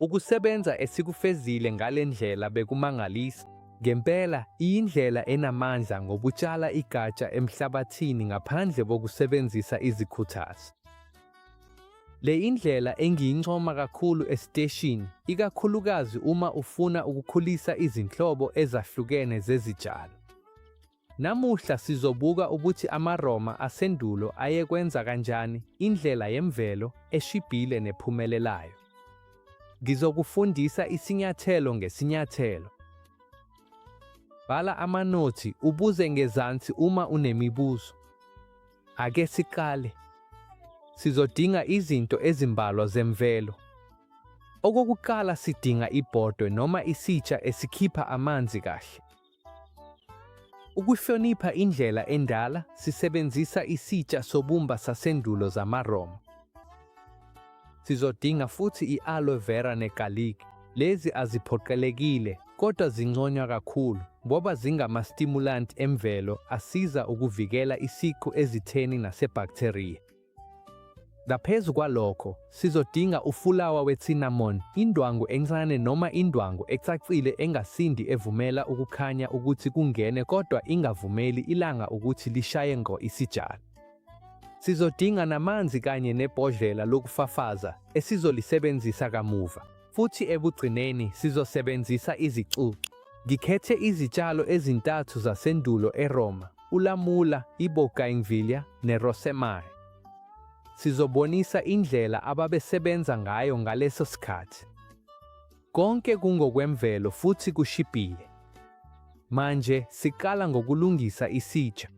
Ukusebenza esikufezile ngale ndlela bekumangalisa. Ngempela, iyindlela enamandla ngokutshala igatsha emhlabathini ngaphandle kokusebenzisa izikhuthazi. Le indlela engiyincoma kakhulu esiteshini, ikakhulukazi uma ufuna ukukhulisa izinhlobo ezahlukene zezitshalo. Namuhla sizobuka ukuthi amaRoma asendulo ayekwenza kanjani, indlela yemvelo, eshibhile nephumelelayo. Ngizokufundisa isinyathelo ngesinyathelo. Bhala amanothi ubuze ngezansi uma unemibuzo. Ake siqale. Sizodinga izinto ezimbalwa zemvelo. Okokuqala sidinga ibhodwe noma isitsha esikhipha amanzi kahle. Ukuhlonipha indlela endala, sisebenzisa isitsha sobumba sasendulo zamaRoma. Sizodinga futhi i-aloe vera negaliki. Lezi aziphoqelekile, kodwa zinconywa kakhulu ngoba zingama-stimulant emvelo asiza ukuvikela isiqu ezitheni nasebhaktheriya. Ngaphezu kwalokho, sizodinga ufulawa we-cinnamon, indwangu encane noma indwangu ecacile engasindi evumela ukukhanya ukuthi kungene kodwa ingavumeli ilanga ukuthi lishaye ngqo isitshalo. Sizodinga namanzi kanye nebhodlela lokufafaza esizolisebenzisa kamuva. Futhi ekugcineni sizosebenzisa izicucu. Ngikhethe izitshalo ezintathu zasendulo eRoma, ulamula, ibougainvillea nerosemary. Sizobonisa indlela ababesebenza ngayo ngaleso sikhathi. Konke kungokwemvelo futhi kushibhile. Manje siqala ngokulungisa isitsha.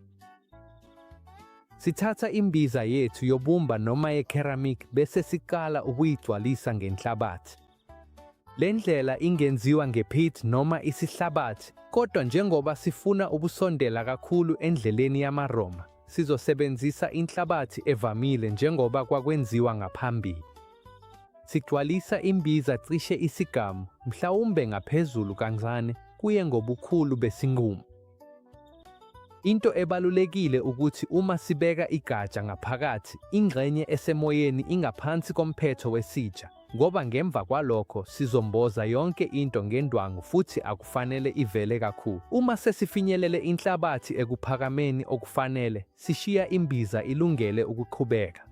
Sithatha imbiza yethu yobumba noma ye-ceramic bese siqala ukuyigcwalisa ngenhlabathi. Le ndlela ingenziwa nge-peat noma isihlabathi, kodwa njengoba sifuna ukusondela kakhulu endleleni yamaRoma, sizosebenzisa inhlabathi evamile njengoba kwakwenziwa ngaphambili. Sigcwalisa imbiza cishe isigamu, mhlawumbe ngaphezulu kancane, kuye ngobukhulu besinqumo. Into ebalulekile ukuthi uma sibeka igatsha ngaphakathi, ingxenye esemoyeni ingaphansi komphetho wesitsha, ngoba ngemva kwalokho sizomboza yonke into ngendwangu futhi akufanele ivele kakhulu. Uma sesifinyelele inhlabathi ekuphakameni okufanele, sishiya imbiza ilungele ukuqhubeka.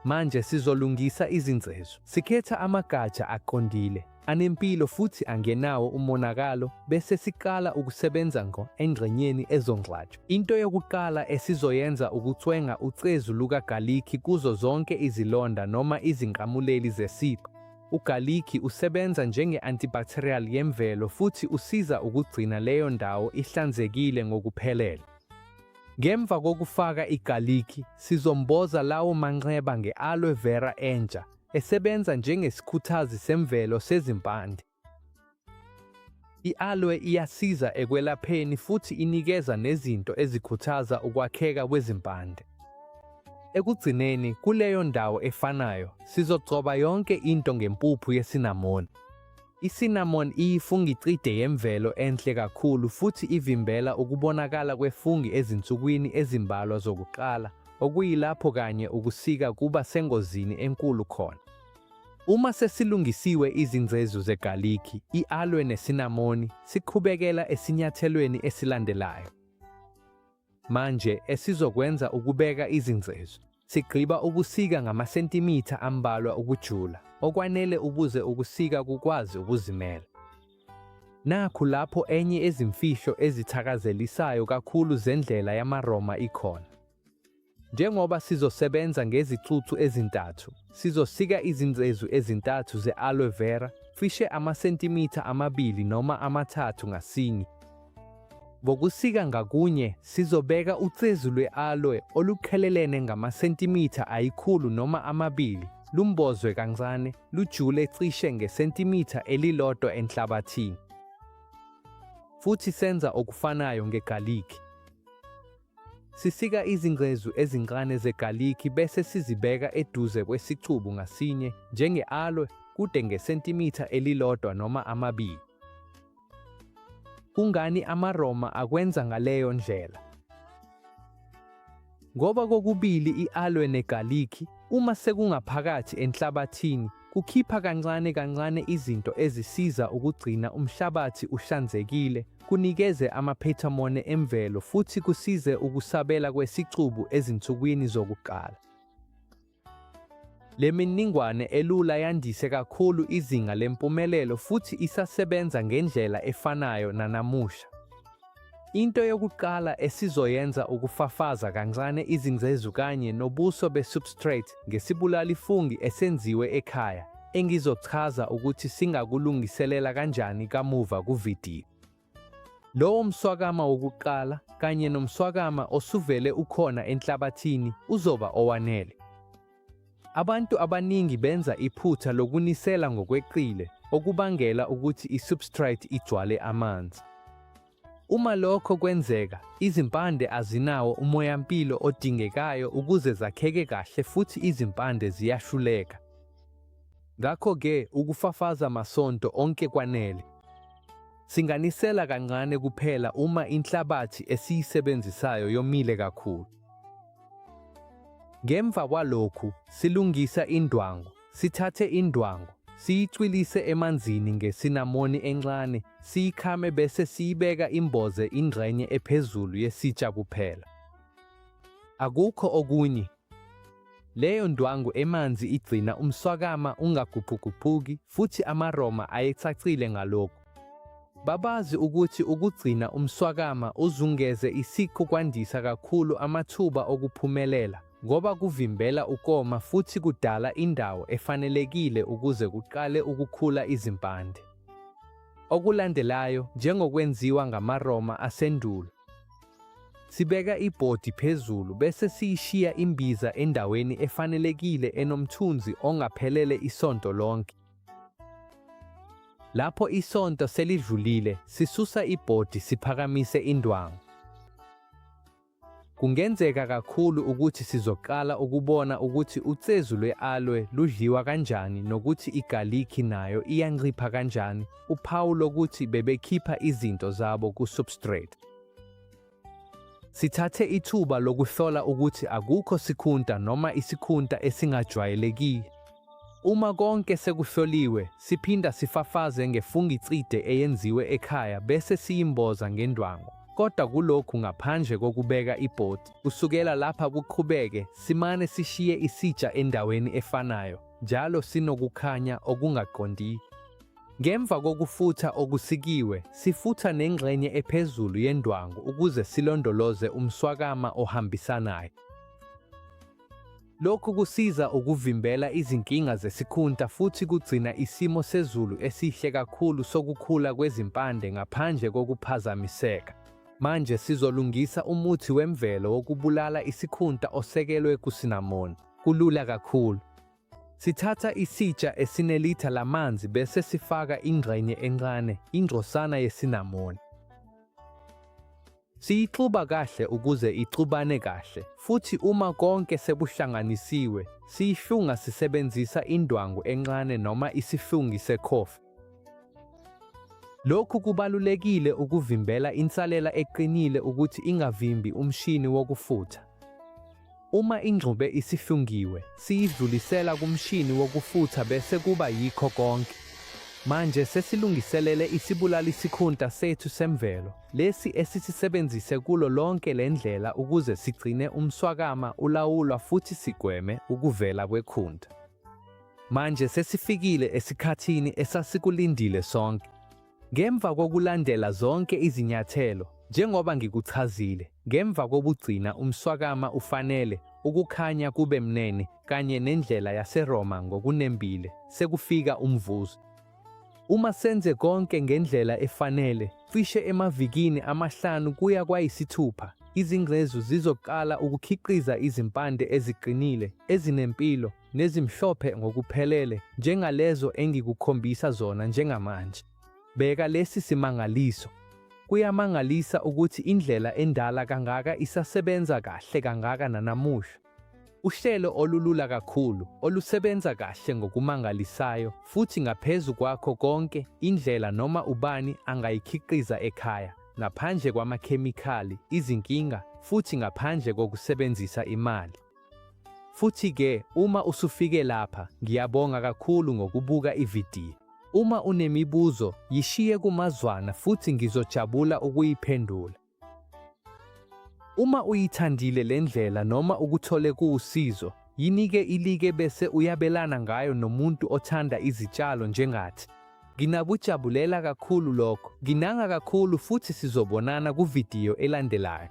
Manje sizolungisa izingcezu. Sikhetha amagatsha aqondile, anempilo futhi angenawo umonakalo bese siqala ukusebenza ngqo engxenyeni ezongcwatshwa. Into yokuqala esizoyenza ukucwenga ucezu lukagaliki kuzo zonke izilonda noma izinqamuleli zesiqu. Ugaliki usebenza njenge-antibacterial yemvelo futhi usiza ukugcina leyo ndawo ihlanzekile ngokuphelele. Ngemva kokufaka igalikhi, sizomboza lawo manxeba nge-aloe vera entsha, esebenza njengesikhuthazi semvelo sezimpande. I-aloe iyasiza ekwelapheni futhi inikeza nezinto ezikhuthaza ukwakheka kwezimpande. Ekugcineni, kuleyo ndawo efanayo, sizogcoba yonke into ngempuphu yesinamoni. I-cinnamon iyifungicide yemvelo enhle kakhulu futhi ivimbela ukubonakala kwefungi ezinsukwini ezimbalwa zokuqala, okuyilapho kanye ukusika kuba sengozini enkulu khona. Uma sesilungisiwe izingcezu zegalikhi, i-aloe nesinamoni, siqhubekela esinyathelweni esilandelayo. Manje esizokwenza ukubeka izingcezu. Sigqiba ukusika ngamasentimitha ambalwa ukujula, okwanele ukuze ukusika kukwazi ukuzimela. Nakhu lapho enye ezimfihlo ezithakazelisayo kakhulu zendlela yamaRoma ikhona. Njengoba sizosebenza ngezicucu ezintathu, sizosika izingcezu ezintathu ze-aloe vera, cishe amasentimitha 2 noma 3 ngasinye. Ngokusika ngakunye, sizobeka ucezu lwe-aloe oluqhelelene ngamasentimitha ayikhulu noma 2, lumbozwe kancane, lujule cishe ngesentimitha elilodwa enhlabathini. Futhi senza okufanayo ngegalikhi. Sisika izingcezu ezincane zegalikhi bese sizibeka eduze kwesicubu ngasinye, njenge-aloe, kude ngesentimitha elilodwa noma 2. Kungani amaRoma akwenza ngaleyo ndlela? Ngoba kokubili i-aloe negalikhi, uma sekungaphakathi enhlabathini, Kukhipha kancane kancane izinto ezisiza ukugcina umhlabathi uhlanzekile, kunikeze amaphethamone emvelo futhi kusize ukusabela kwesicubu ezinsukwini zokuqala. Le mininingwane elula yandise kakhulu izinga lempumelelo futhi isasebenza ngendlela efanayo nanamuhla. Into yokuqala esizoyenza ukufafaza kancane izingcezu kanye nobuso be-substrate ngesibulali-fungi esenziwe ekhaya, engizochaza ukuthi singakulungiselela kanjani kamuva kuvidiyo. Lowo mswakama wokuqala kanye nomswakama osuvele ukhona enhlabathini uzoba owanele. Abantu abaningi benza iphutha lokunisela ngokweqile okubangela ukuthi i-substrate igcwale amanzi. Uma lokho kwenzeka, izimpande azinawo umoyampilo odingekayo ukuze zakheke kahle futhi izimpande ziyahluleka. Ngakho-ke ukufafaza masonto onke kwanele. Singanisela kancane kuphela uma inhlabathi esiyisebenzisayo yomile kakhulu. Ngemva kwalokhu, silungisa indwangu, sithathe indwangu, siyicwilise emanzini ngesinamoni encane, siyikhame bese siyibeka imboze ingxenye ephezulu yesitsha kuphela. Akukho okunye. Leyo ndwangu emanzi igcina umswakama ungaguquguquki futhi amaRoma ayecacile ngalokhu. Babazi ukuthi ukugcina umswakama uzungeze isiqu kwandisa kakhulu amathuba okuphumelela ngoba kuvimbela ukoma futhi kudala indawo efanelekile ukuze kuqale ukukhula izimpande. Okulandelayo, njengokwenziwa ngamaRoma asendulo, sibeka ibhodi phezulu bese siyishiya imbiza endaweni efanelekile enomthunzi ongaphelele isonto lonke. Lapho isonto selidlulile, sisusa ibhodi siphakamise indwangu. Kungenzeka kakhulu ukuthi sizoqala ukubona ukuthi ucezu lwe-aloe ludliwa kanjani nokuthi igalikhi nayo iyancipha kanjani, uphawu lokuthi bebekhipha izinto zabo ku-substrate. Sithathe ithuba lokuhlola ukuthi akukho sikhunta noma isikhunta esingajwayelekile. Uma konke sekuhloliwe, siphinda sifafaze ngefungicide eyenziwe ekhaya bese siyimboza ngendwangu, kodwa kulokhu ngaphandle kokubeka ibhodi. Kusukela lapha kuqhubeke, simane sishiye isitsha endaweni efanayo, njalo sinokukhanya okungaqondile. Ngemva kokufutha okusikiwe, sifutha nengxenye ephezulu yendwangu ukuze silondoloze umswakama ohambisanayo. Lokhu kusiza ukuvimbela izinkinga zesikhunta futhi kugcina isimo sezulu esihle kakhulu sokukhula kwezimpande ngaphandle kokuphazamiseka. Manje sizolungisa umuthi wemvelo wokubulala isikhunta osekelwe kusinamoni. Kulula kakhulu. Sithatha isitsha esinelitha lamanzi bese sifaka ingxenye encane, ingcosana yesinamoni. Siyixuba kahle ukuze ixubane kahle, futhi uma konke sekuhlanganisiwe, siyihlunga sisebenzisa indwangu encane noma isihlungi sekhofi. Lokhu kubalulekile ukuvimbela insalela eqinile ukuthi ingavimbi umshini wokufutha. Uma ingxube isihlungiwe, siyidlulisela kumshini wokufutha bese kuba yikho konke. Manje sesilungiselele isibulali-sikhunta sethu semvelo, lesi esisisebenzise kulo lonke le ndlela ukuze sigcine umswakama ulawulwa futhi sigweme ukuvela kwekhunta. Manje sesifikile esikhathini esasikulindile sonke. Ngemva kokulandela zonke izinyathelo, njengoba ngikuchazile, ngemva kokugcina umswakama ufanele, ukukhanya kube mnene, kanye nendlela yaseRoma ngokunembile, sekufika umvuzo. Uma senze konke ngendlela efanele, cishe emavikini amahlanu kuya kwayisithupha, izingcezu zizoqala ukukhiqiza izimpande eziqinile, ezinempilo, nezimhlophe ngokuphelele njengalezo engikukhombisa zona njengamanje. Bheka lesi simangaliso! Kuyamangalisa ukuthi indlela endala kangaka isasebenza kahle kangaka nanamuhla. Uhlelo olulula kakhulu, olusebenza kahle ngokumangalisayo, futhi ngaphezu kwakho konke, indlela noma ubani angayikhiqiza ekhaya, ngaphandle kwamakhemikhali, izinkinga, futhi ngaphandle kokusebenzisa imali. Futhi-ke uma usufike lapha, ngiyabonga kakhulu ngokubuka ividiyo. Uma unemibuzo, yishiye kumazwana futhi ngizojabula ukuyiphendula. Uma uyithandile le ndlela noma ukuthole kuwusizo, yinike i-like bese uyabelana ngayo nomuntu othanda izitshalo njengathi. Nginakujabulela kakhulu lokho. Nginanga kakhulu futhi sizobonana kuvidiyo elandelayo.